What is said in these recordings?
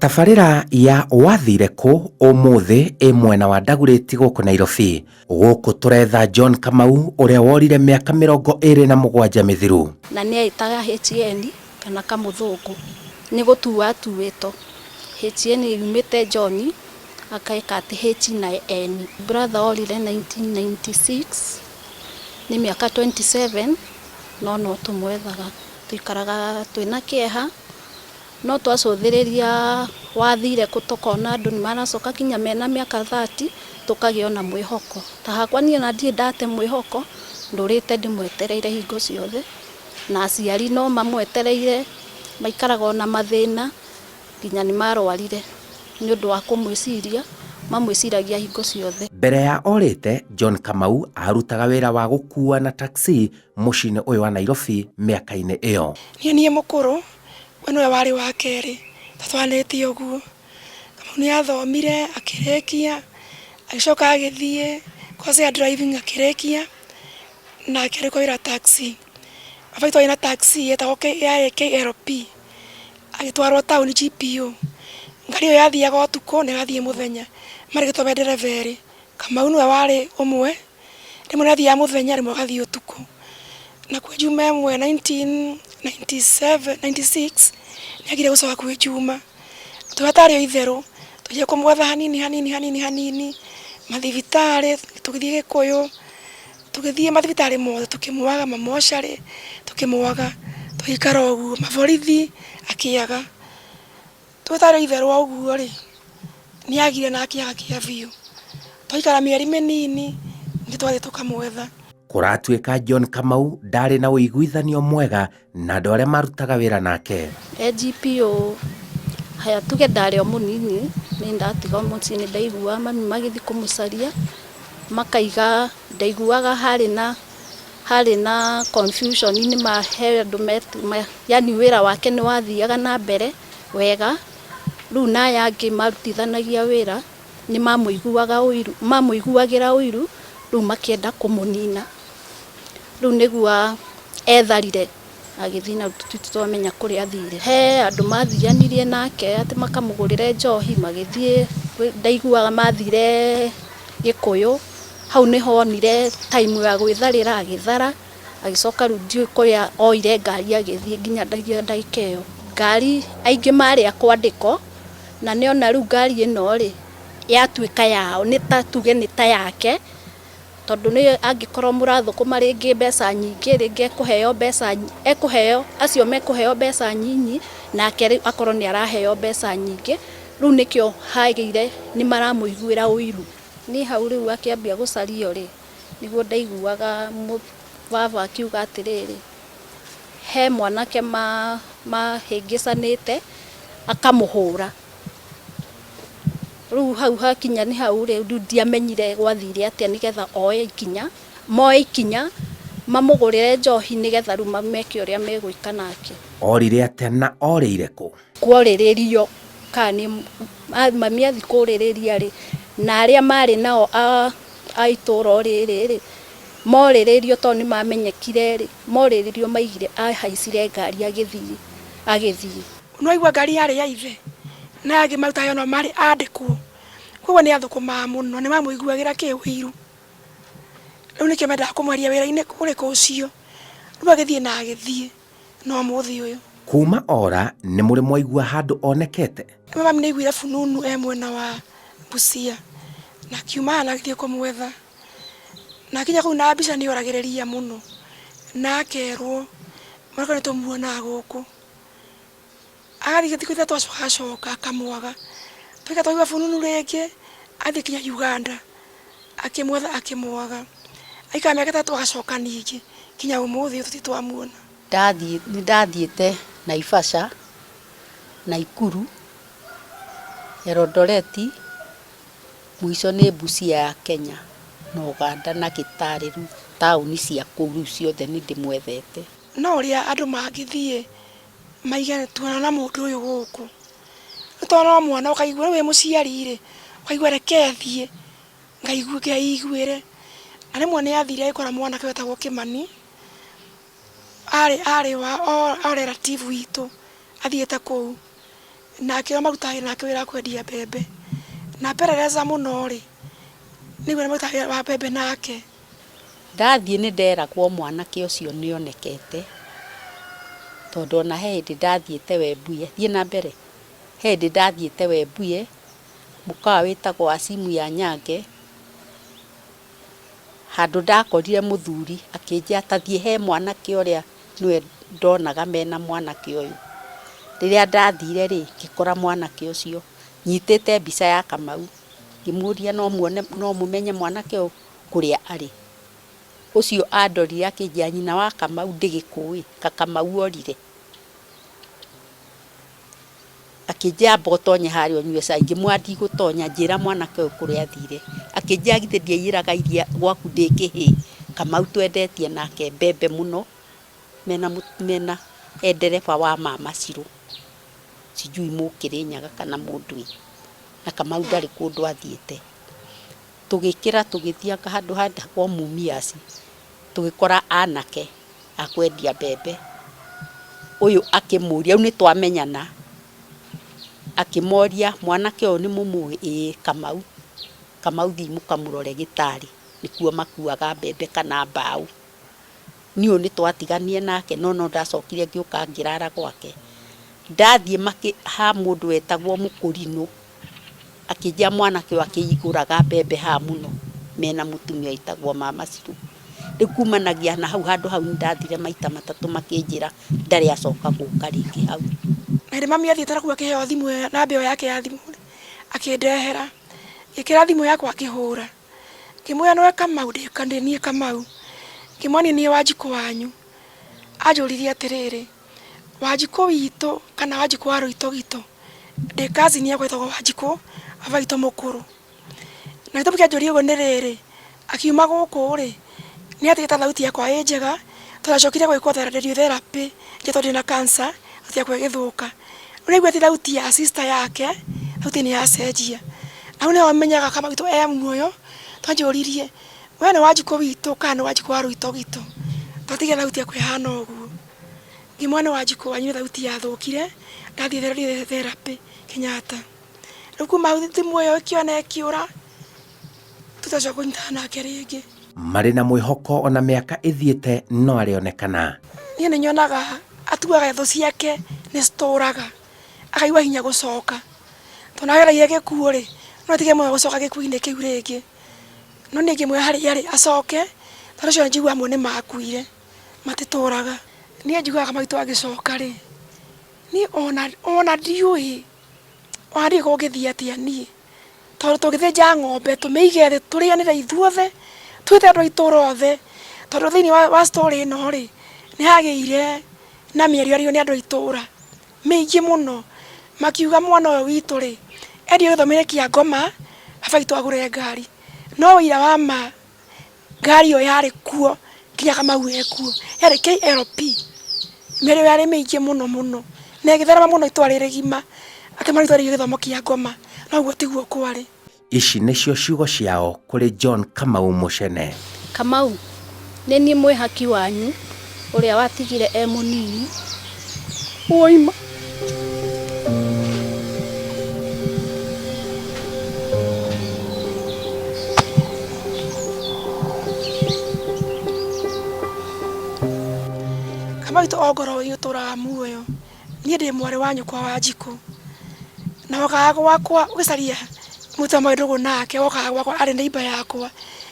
Tabarĩra ya wathire kũ ũmũthĩ ĩ mwena wa Dagoretti gũkũ Nairobi. Gũkũ tũretha John Kamau ũrĩa worire mĩaka 27 mĩthiru. Na nĩ eĩtaga HN kana kamũthũngũ nĩ gũtua atuĩtwo. HN yumĩte John akaĩka atĩ H na N. Brother orire 1996 nĩ mĩaka 27 no no tũmwethaga. Tũikaraga twĩna kĩeha no twacũthĩrĩria wathire kũ tũkona andũ nĩ maracoka kinya mena mĩaka 30 tũkagĩa ona mwĩhoko. Ta hakwa niĩ ona ndirĩ ndate mwĩhoko, ndũrĩte ndĩmwetereire hingo ciothe na aciari no mamwetereire, maikaraga ona mathĩna nginya nĩ marwarire nĩ ũndũ wa kũmwĩciria, mamwĩciragia hingo ciothe. Mbere ya orĩte, John Kamau arutaga wĩra wa gũkuua na taxi mũciĩ-inĩ ũyũ wa Nairobi mĩaka-inĩ ĩyo. Niĩ niĩ mũkũrũ, we nĩwe warĩ wa kerĩ, twatwanĩte ũguo. Kamau nĩ athomire akĩrĩkia, agĩcoka agĩthiĩ course ya driving akĩrĩkia, na akĩandĩkwo wĩra taxi. Baba witũ arĩ na taxi yetagwo yarĩ KLP, agĩtwarwo taũni GPO. Ngari ĩyo yathiaga ũtukũ na ĩgathiĩ mũthenya, marĩkĩtwo me ndereba erĩ. Kamau nĩwe warĩ ũmwe, rĩmwe nĩ athiaga mũthenya rĩmwe agathiĩ ũtukũ. Na kwĩ Juma ĩmwe 1997 96 nĩ agire gũcoka kwĩ Juma. Tũrĩa tarĩ o itherũ, tũthiĩ kũmwetha hanini hanini hanini hanini, mathibitarĩ, tũgĩthiĩ Gĩkũyũ, tũgĩthiĩ mathibitarĩ mothe tũkĩmwaga, mamocarĩ tũkĩmwaga, tũgĩikara ũguo, maborithi akĩaga. Tũtarĩ itherũ o ũguo rĩ, nĩ agire na akĩaga kĩa biũ. Twaikara mĩeri mĩnini nĩ twathiĩ tũkamwetha. Kũratuĩka John Kamau ndarĩ na ũiguithanio mwega na andũ arĩa marutaga wĩra nake. E GPO haya tuge ndarĩ o mũnini nĩ ndatiga mũciĩ nĩ ndaiguaga mami magĩthiĩ kũmũcaria makaiga ndaiguaga harĩ na confusion nĩ ma he andũ yani wĩra wake nĩ wathiaga na mbere wega, rĩu na aya angĩ marutithanagia wĩra nĩ mamũiguaga ũiru, mamũiguagĩra ũiru, rĩu makĩenda kũmũnina. Rĩu nĩguo etharire agĩthiĩ na tũtiramenya kũrĩa athire. He andũ mathianirie nake atĩ makamũgũrĩre njohi magĩthiĩ, ndaiguaga mathire Gĩkũyũ, hau nĩho onire time ya gwĩtharĩra agĩthara, agĩcoka rĩu ndiũĩ kũrĩa oire ngari agĩthiĩ nginya ndagĩka ĩyo. Ngari aingĩ marĩ a kwandĩkwo na nĩona rĩu ngari ĩno rĩ yatuĩka yao, nĩ ta tuge nĩ ta yake, tondũ nĩ angĩkorwo mũrathũkũma rĩngĩ mbeca nyingĩ, rĩngĩ ekũheo mbeca, ekũheo acio mekũheo mbeca nyinyi, nake rĩu akorwo nĩ araheo mbeca nyingĩ, rĩu nĩkĩo hagĩire nĩ maramũiguĩra ũiru. Niĩ hau rĩu akĩambia gũcario rĩ, nĩguo ndaiguaga baba akiuga atĩrĩrĩ, he mwanake mahĩngĩcanĩte akamũhũra. Rĩu hau hakinya nĩ hau rĩ, rĩu ndiamenyire gwathire atĩa nĩgetha oe ikinya, moe ikinya mamũgũrĩre njohi nĩgetha rĩu meke ũrĩa megwĩka nake. Orire atĩa na orĩire kũ? Kworĩrĩrio kana nĩ mami athiĩ kũrĩrĩria rĩ, na arĩa marĩ nao a itũra o rĩrĩ rĩ, morĩrĩrio tondũ nĩ mamenyekire rĩ, morĩrĩrio maigire ahaicire ngari agĩthiĩ agĩthiĩ. Nĩ waigua ngari yarĩ ya ithe na angĩ marutaga no marĩ andĩkwo, koguo nĩ athũkũmaga mũno, nĩ mamũiguagĩra kĩ ũiru. Rĩu nĩkĩo mendaga kũmweheria wĩra-inĩ ũrĩkũ ũcio, rĩu agĩthiĩ na agĩthiĩ na ũmũthĩ ũyũ. Kuma ora nĩ mũrĩ mwaigua handũ onekete? Mami nĩ aiguire fununu e mwena wa Busia na akiuma haha na agĩthiĩ kũmwetha, na akinya kũu na mbica nĩ oragĩrĩria mũno na akerwo mwanake ũyũ nĩ tũmuonaga gũkũ. Agathiĩ thikũ 3 acoka agacoka akamwaga, twaikara twaigua fununu rĩngĩ athiĩ nginya Uganda akĩmwetha akĩmwaga, aikara mĩaka 3 agacoka ningĩ nginya ũmũthĩ ũyũ tũtirĩ twamuona. Ndathiĩ nĩ ndathiĩte Naivasha, Nakuru, Eldoret, mũico nĩ Busia ya Kenya na Uganda na Kitale rĩu taũni cia kũu rĩu ciothe nĩ ndĩmwethete. No ũrĩa andũ mangĩthiĩ maige tuonana na mũndũ ũyũ gũkũ, nĩ tondũ no mwana ũkaigua rĩu wĩ mũciari rĩ, ũkaigua reke thiĩ ngeiguĩre. Na rĩmwe nĩ athire agĩkora mwanake wetagwo Kĩmani, arĩ wa o relative witũ athiĩte kũu. Nake ũrĩa marutaga wĩra nake wĩra wa kwendia mbembe. Na perereza mũno rĩ, nĩguo arĩa marutaga wĩra wa mbembe nake. Ndathiĩ nĩ nderagwo mwanake ũcio nĩ onekete, tondũ ona he hĩndĩ ndathiĩte Webuye, thiĩ na mbere, he hĩndĩ ndathiĩte Webuye, mũkawa wĩtagwo Asimu ya Nyange, handũ ndakorire mũthuri akĩnjĩra ta thiĩ he mwanake ũrĩa nĩwe ndonaga mena mwanake ũyũ. Rĩrĩa ndathire rĩ, ngĩkora mwanake ũcio nyitĩte mbica ya Kamau, ngĩmũria no muone no mũmenye mwanake ũyũ kũrĩa arĩ. Ũcio andorire akĩnjĩra nyina wa Kamau ndĩgĩkũĩ, ka Kamau orire. Akĩnjĩra amba ũtonye harĩa ũnyue cai, ngĩmwĩra ndigũtonya, njĩra mwanake ũyũ kũrĩa athire. Akĩnjĩra githĩ ndiaiyĩraga iria gwaku ndĩ kĩhĩĩ, Kamau twendetie nake mbembe mũno, mena mena e ndereba wa mama Cirũ, sijui Mũkĩrĩnyaga kana Mũndũi, na Kamau ndarĩ kũndũ athiĩte. Tũgĩkĩra tũgĩthianga handũ hetagwo Mumias, tũgĩkora anake a kwendia mbembe. Ũyũ akĩmũria, rĩu nĩ twamenyana, akĩmoria mwanake ũyũ nĩ mũmũĩ? Ĩĩ Kamau. Kamau thiĩi mũkamũrore gĩtarĩ, nĩkuo makuaga mbembe kana mbaũ. Niĩ ũyũ nĩ twatiganire nake no no ndacokire ngĩũka ngĩrara gwake. Ndathiĩ ha mũndũ wetagwo Mũkũrinũ, akĩnjĩra mwanake ũyũ akĩgũraga mbembe haha mũno mena mũtumia wĩtagwo mama Cirũ. Rĩu kumanagia na hau handũ hau nĩ ndathire maita matatũ makĩnjĩra ndarĩ acoka gũka rĩngĩ hau. Na hĩndĩ mami athiĩte nakũu akĩheo thimũ ĩyo namba ĩyo yake ya thimũ rĩ, akĩndehera. Ngĩkĩra thimũ yakwa ngĩhũra. Ngĩmwĩra nĩwe Kamau? Ndĩ niĩ Kamau. Ngĩmwĩra niĩ nĩ niĩ Wanjikũ wanyu. Anjũririe atĩrĩrĩ, Wanjikũ witũ kana Wanjikũ wa Rũitogito? Ndĩ cousin yakwa ĩtagwo Wanjikũ, baba witũ mũkũrũ. Na gĩtũmi kĩa anjũrie ũguo nĩ rĩrĩ, akiuma gũkũ rĩ, nĩ atigĩte thauti yakwa ĩ njega, tondũ acokire gwĩkwo radiotherapy tondũ ndĩna cancer, thauti yakwa ĩgĩthũka. Rĩu nĩ aiguĩte thauti ya sister yake, thauti nĩ yacenjia. Na hau nĩho menyaga kama witũ e muoyo, twanjũririe, we nĩ Wanjikũ witũ kana nĩ Wanjikũ wa Rũitogito? Twatiga thauti yakwa ĩhana ũguo. Ngĩmwĩra nĩ Wanjikũ wanyu nĩ thauti yathũkire, ndathiĩ radiotherapy Kenyatta. Rĩu kuma hau thimũ ĩyo ĩkĩona ĩkĩũra, tũtacoka kũnyitana nake rĩngĩ. Marĩ na mwĩhoko ona mĩaka ĩthiĩte no arĩonekana. Niĩ nĩ nyonaga atuaga thũ ciake nĩ citũraga, akaigua hinya gũcoka. Tondũ agereire gĩkuũ rĩ, no atige muoyo gũcoka gĩkuũ-inĩ kĩu rĩngĩ. No niĩ ingĩmwĩra harĩa arĩ acoke, tondũ acio njiguaga amwe nĩ makuire, matitũraga. Niĩ njiguaga maitũ agĩcoka rĩ, niĩ ona ndiũĩ Ona ndiũĩ kũngĩthiĩ atĩa niĩ, tondũ tũngĩthĩnja ng'ombe tũmĩige thĩ tũrĩanĩre ithuothe twĩte andũ a itũra othe, tondũ thĩiniĩ wa story ĩno rĩ, nĩ hagĩire na mĩario yaririo nĩ andũ a itũra mĩingĩ mũno, makiuga mwana ũyũ witũ rĩ, endio gĩthomo-inĩ kĩa ngoma, baba witũ agũre ngari. No ũira wa ma Ngari ĩyo yarĩ kuo nginya Kamau e kuo, yarĩ KLP, mĩario yarĩ mĩingĩ mũno mũno, na ĩgĩtherema mũno itũra rĩ rĩgima, atĩ mwana witũ arĩire gĩthomo kĩa ngoma, no ũguo tiguo kwarĩ. Ici nĩcio ciugo ciao kũrĩ John Kamau Mũcene. Kamau, nĩ niĩ mwĩhaki wanyu ũrĩa watigire e mũnini. Woima. Kama witũ ongorwo ũtũraga muoyo, niĩ ndĩ mwarĩ wa nyũkwa Wanjikũ, na wokaga gwakwa ũgĩcaria mũtumia marĩ ndũgũ nake, wokaga gwakwa arĩ neighbour yakwa,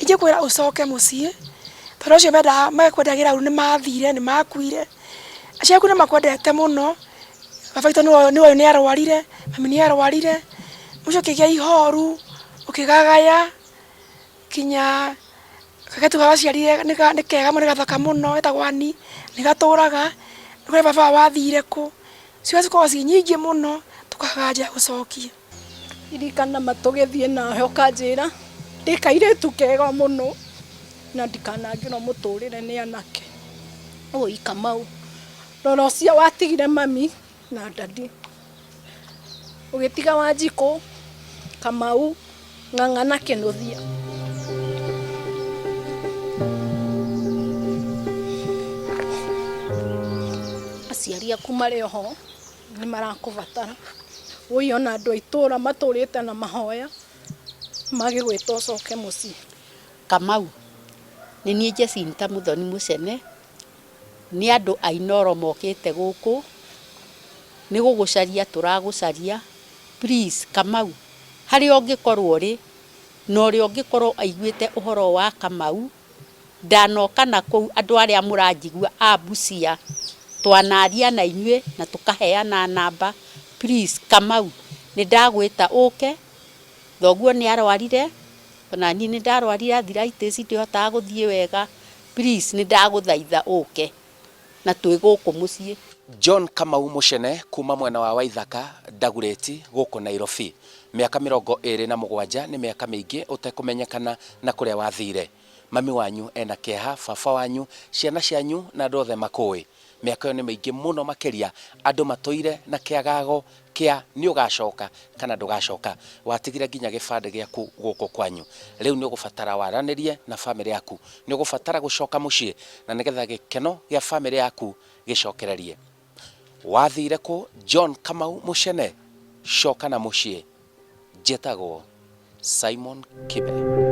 ingĩkwĩra ũcoke mũciĩ, tondũ acio mendaga mekwendagĩra ũru nĩmathire, nĩmakuire. Aciari aku nĩ makwendete mũno, baba witũ nĩwe nĩ arwarire, mami nĩ arwarire, mũciĩ ũkĩgĩa ihoru, ũkĩgagaya, nginya kairĩtu waciarire nĩ kega mũno nĩ gathaka mũno getagwo Ann, nĩ gatũraga, nĩ kũrĩ baba wao wathire kũ, ciũria cikoragwo ciĩ nyingĩ mũno tũkaga anja ya gũcokia. Ririkana ma tũgĩthiĩ nawe ũkanjĩra ndĩ kairĩtu kega mũno na ndikanangĩrwo mũtũrĩre nĩ anake. Ũi Kamau, rora ũcio watigire mami na daddy, ũgĩtiga Wanjikũ, Kamau, Ng'ang'a na Kĩnũthia. Aciari aku marĩ oho nĩ marakũbatara. Wũi ona andũ a itũra matũrĩte na mahoya magĩgwĩta ũcoke mũciĩ. Kamau, Nĩ niĩ Jacinta Muthoni Mũcene, nĩ andũ a Inooro mokĩte gũkũ, nĩ gũgũcaria tũragũcaria, please Kamau harĩa ũngĩkorwo ũrĩ, na ũrĩa ũngĩkorwo aiguĩte ũhoro wa Kamau, Ndanoka na kũu andũ arĩa mũranjigua a Busia twanaria na inyuĩ na tũkaheana namba please Kamau nĩ ndagwĩta ũke thoguo nĩ arwarire ona niĩ nĩ ndarwarire arthritis ndihotaga gũthiĩ wega please nĩ ndagũthaitha ũke na twĩ gũkũ mũciĩ. John Kamau Mũcene kuma mwena wa Waithaka, Dagoretti gũkũ Nairobi. Mĩaka 27 nĩ mĩaka mĩingĩ ũtekũmenyekana na kũrĩa wathire. Mami wanyu ena kĩeha, baba wanyu, ciana cianyu na andũ othe makũĩ. Mĩaka ĩyo nĩ mĩingĩ mũno makĩria andũ matũire na kĩagago kĩa nĩ ũgacoka kana ndũgacoka. Watigire nginya gĩbandĩ gĩaku gũkũ kwanyu. Rĩu nĩ ũgũbatara waranĩrie na famĩlĩ yaku. Nĩ ũgũbatara gũcoka mũciĩ na nĩgetha gĩkeno gĩa famĩlĩ yaku gĩcokererie. Wathire kũ John Kamau Mũcene? Coka na mũciĩ. Njĩtagwo Simon Kibe.